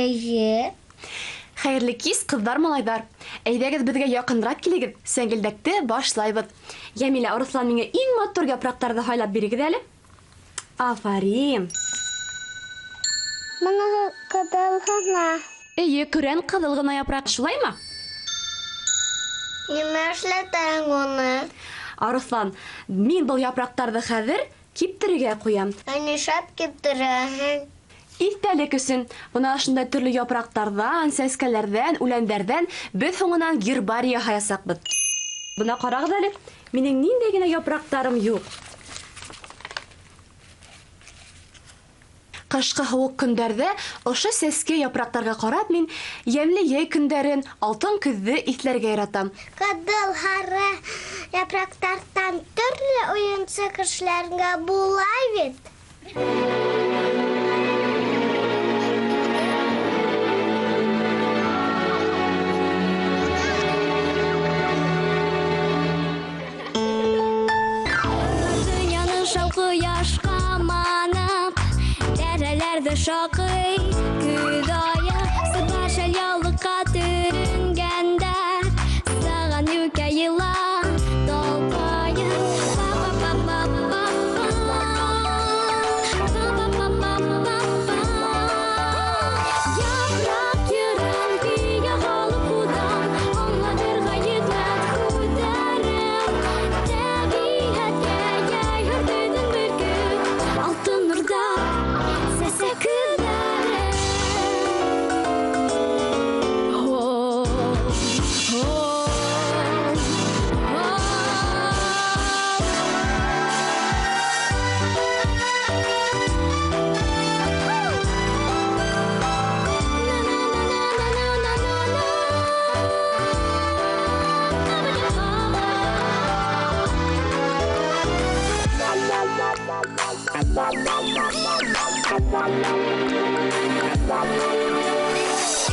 Эйе. Хәйерле кис, ҡыҙҙар, малайҙар. Әйҙәгеҙ беҙгә яҡыныраҡ килегеҙ, сәңгелдәкте башлайбыҙ. Йәмилә, Арыҫлан, миңә иң матур япраҡтарҙы һайлап бирегеҙ әле. Афарин. Быныһы ҡыҙыл ғына. Эйе, көрән ҡыҙыл ғына япраҡ, шулаймы? Нимә эшләтәһең уны? Арыҫлан, мин был япраҡтарҙы хәҙер киптерергә ҡуям. Ә нишләп киптерәһең? Иҫтәлек өсөн. Бына ошондай төрлө япраҡтарҙан, сәскәләрҙән, үләндәрҙән беҙ һуңынан гербарий яһаясаҡбыҙ. Бына ҡарағыҙ әле, минең ниндәй генә япраҡтарым юҡ. Ҡышҡы һыуыҡ көндәрҙә ошо сәскә япраҡтарға ҡарап мин йәмле йәй көндәрен, алтын көҙҙө иҫләргә яратам. Ҡыҙыл һары япраҡтарҙан төрлө уйынсыҡ эшләргә була бит. Ҡояшҡа манып, тәрәләрҙе шаҡый көҙ айы, сыпар шәл яулыҡҡа төрөнгәндәр, саған йүкә йыла талҡайын. Япраҡ йырын көйгә һалып һуҙам, аңлатырға етмәҫ һүҙҙәрем. Тәбиғәткә йәйһер көҙөң бөркөп, алтын нурҙа сәсә көҙҙәрем.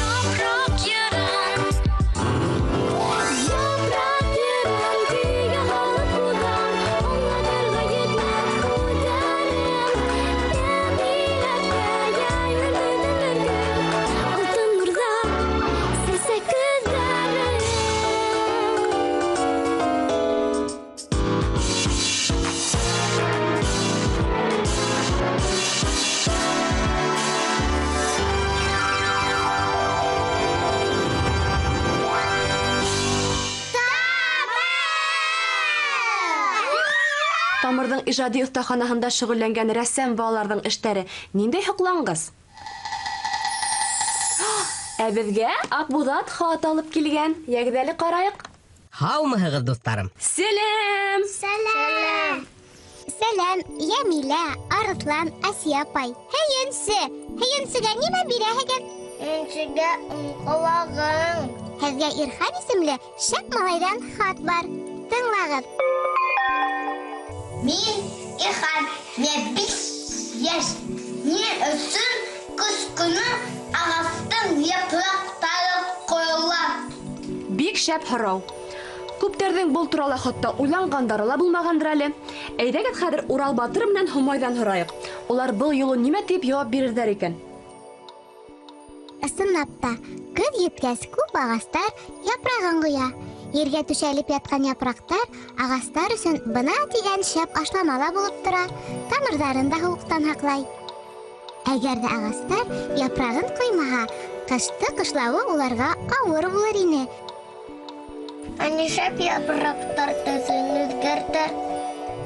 Япраҡ йырын, япраҡ йырын көйгә һалып һуҙам, аңлатырға етмәҫ һүҙҙәрем. Тәбиғәткә йәйһер көҙөң бөркөп, алтын нурҙа сәсә көҙҙәрем. Тамырҙың ижади оҫтаханаһында шөғөлләнгән рәссам балаларҙың эштәре ниндәй һоҡланғыс. Ә беҙгә Аҡбуҙат хат алып килгән. Йәгеҙ әле ҡарайыҡ. Һаумыһығыҙ, дуҫтарым. Сәләм. Сәләм. Сәләм, Йәмилә, Арыҫлан, Асия апай. Һөйөнсө, һөйөнсөгә нимә бирәһегеҙ? Һөйөнсөгә уң ҡолағың. Һеҙгә Ирхан исемле шәп малайҙан хат бар. Тыңлағыҙ. Мин Ирхан, миңә 5 йәш. Ни өсөн көҙ көнө ағастың япраҡтары ҡойола? Бик шәп һорау. Күптәрҙең был турала хатта уйланғандары ла булмағандыр әле. Әйҙәгеҙ хәҙер Урал батыр менән Һомайҙан һорайыҡ. Улар был юлы нимә тип яуап бирерҙәр икән? Ысынлап та, көҙ еткәс күп ағастар япрағын ҡоя. Ергә түшәлеп ятҡан япраҡтар ағастар өсөн бына тигән шәп ашлама ла булып тора, тамырҙарын да һыуыҡтан һаҡлай. Әгәр ҙә ағастар япрағын ҡоймаһа, ҡышты ҡышлауы уларға ауыр булыр ине. Ә нишләп япраҡтар төҫөн үҙгәртә?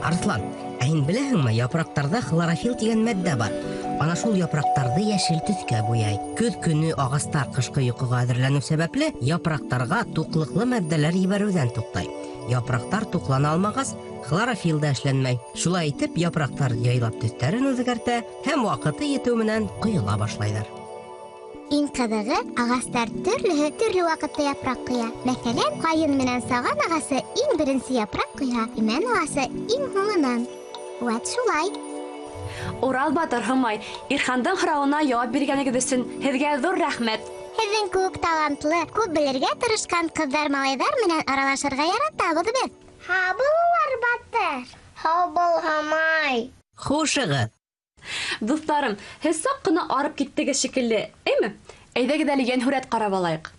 Арыҫлан, ә һин беләһеңме, япраҡтарҙа хлорофил тигән матдә бар. Ана шул япраҡтарҙы йәшел төҫкә буяй. Көҙ көнө ағастар ҡышҡы йоҡоға әҙерләнеү сәбәпле япраҡтарға туҡлыҡлы матдәләр ебәреүҙән туҡтай. Япраҡтар туҡлана алмағас, хлорофил да эшләнмәй. Шулай итеп, япраҡтар яйлап төҫтәрен үҙгәртә һәм ваҡыты етеү менән ҡойола башлайҙар. Иң ҡыҙығы, ағастар төрлөһө төрлө ваҡытта япраҡ ҡоя. Мәҫәлән, ҡайын менән саған ағасы иң беренсе япраҡ ҡойһа, имән ағасы иң һуңынан. Вәт шулай. Урал батыр, Һомай, Ирхандың һорауына яуап биргәнегеҙ өсөн һеҙгә ҙур рәхмәт. Һеҙҙең кеүек талантлы, күп белергә тырышҡан ҡыҙҙар-малайҙар менән аралашырға яратабыҙ беҙ. Һау бул, Урал батыр. Һау бул, Һомай. Хушығыҙ. Дуҫтарым, һеҙ саҡ ҡына арып киттегеҙ шикелле, әйме? Әйҙәгеҙ әле йәнһүрәт ҡарап алайыҡ.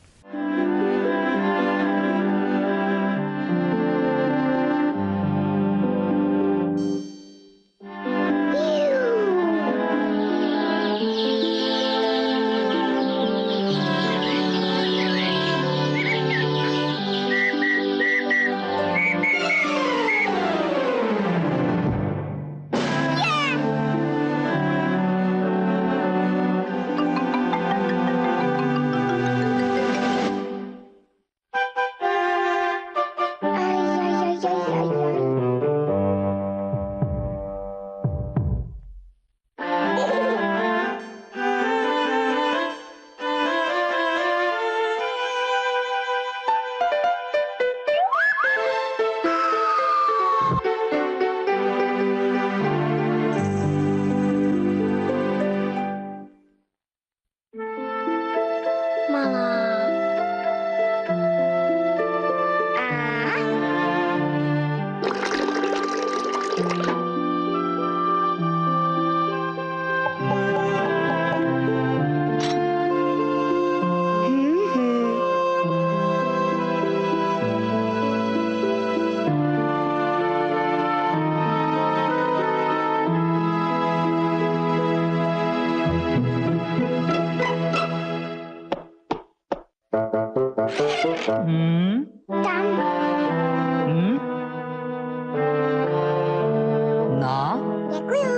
На. Дякую.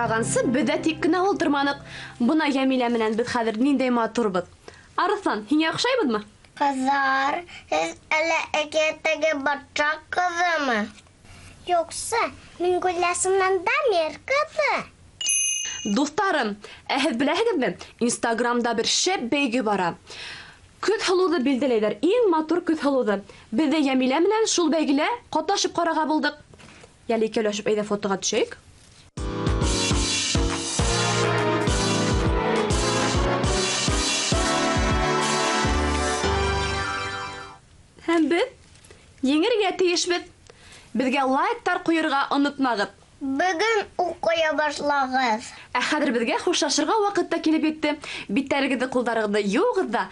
ҡарағансы, беҙ ҙә тик кенә ултырманыҡ. Бына Йәмилә менән беҙ хәҙер ниндәй матурбыҙ. Арыҫлан, һиңә оҡшайбыҙмы? Ҡыҙҙар, һеҙ әллә әкиәттәге батша ҡыҙымы? Юҡсы, мин Гөлләсемнән Дамир ҡыҙы. Дуҫтарым, ә һеҙ беләһегеҙме, Инстаграмда бер шәп бәйге бара. Көҙ һылыуҙы билдәләйҙәр, иң матур көҙ һылыуҙы. Беҙ ҙә Йәмилә менән шул бәйгелә ҡатнашып ҡарарға булдыҡ. Йәле икәүләшеп әйҙә фотоға төшәйек. Һәм беҙ еңергә тейешбеҙ. Беҙгә лайктар ҡуйырға онотмағыҙ. Бөгөн уҡ ҡуя башлағыҙ. Ә хәҙер беҙгә хушлашырға ваҡыт та килеп етте. Биттәрегеҙҙе, ҡулдарығыҙҙы йыуығыҙ ҙа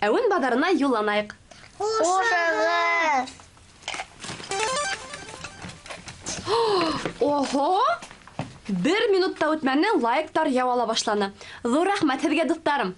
әүен баҙарына юлланайыҡ. Хушығыҙ! Охо! Бер минут та үтмәне, лайктар яуала башланы. Ҙур рәхмәт һеҙгә, дуҫтарым.